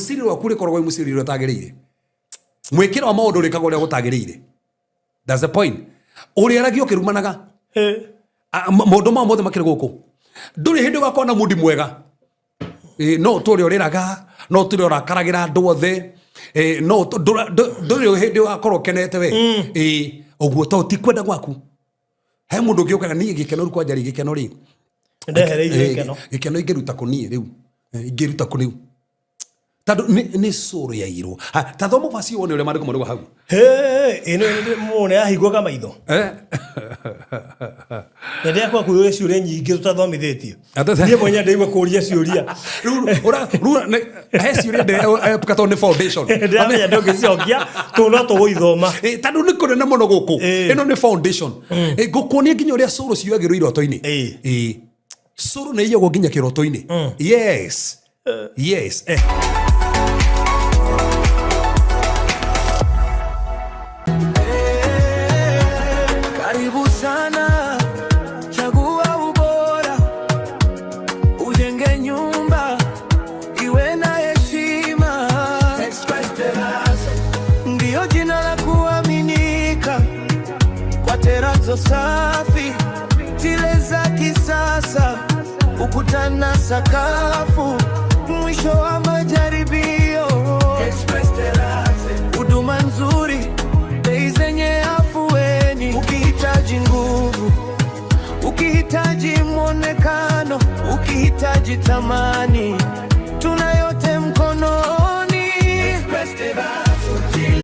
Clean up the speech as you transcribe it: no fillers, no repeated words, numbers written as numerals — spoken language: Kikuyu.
Rwĩcirio rwaku rĩkoragwo wĩ mũcirĩrie ũrĩa ũtagĩrĩire. Mwĩkĩre wa maũndũ ũrĩkaga ũrĩa gũtagĩrĩire. That's the point. Ũrĩaragia ũkĩrumanaga. Maũndũ mao mothe makĩrĩ gũkũ. Ndũrĩ hĩndĩ ũgakorwo na mundi mwega. No ũtũre ũrĩraga, no ũtũre ũrakaragĩra andũ othe. No ndũrĩ hĩndĩ ũgakorwo ũkenete we. Ũguo to ti kwenda gwaku. He mũndũ ũngĩ ũkaga niĩ gĩkeno rĩu kwanja rĩ gĩkeno rĩ. Ndehereirio gĩkeno. Gĩkeno ingĩruta kũ niĩ rĩu? Ingĩruta kũ rĩu? Tondũ nĩ cũrũ yairwo. Ha, ta thoma verse wone ũrĩa maandĩko marauga hau. Ĩno mũndũ nĩarahingũka maitho. Na ndĩrakwa kũũria ciũria nyingĩ tũtathomithĩtio. Niĩ mwenyewe ndaigua kũũria ciũria. Rĩu, rĩu, he ciũria tondũ nĩ foundation. Ndĩramenya ndũngĩcicokia, tũu no tũgũithoma. Tondũ nĩ kũnene mũno gũkũ. Ĩno nĩ foundation. Ngũkuonia nginya ũrĩa cũrũ ciũyagĩrwo iroto-inĩ. Cũrũ nĩ iyagwo nginya kĩroto-inĩ. Yes. Yes. Karibu sana, chagua ubora, ujenge nyumba iwe na heshima. Express Terrazzo ndio jina la kuaminika kwa terazo safi, tile za kisasa, ukuta na sakafu, mwisho wa majaribio. Express Terrazzo, huduma nzuri, bei zenye afueni. Ukihitaji nguvu, ukihitaji mwonekano, ukihitaji thamani,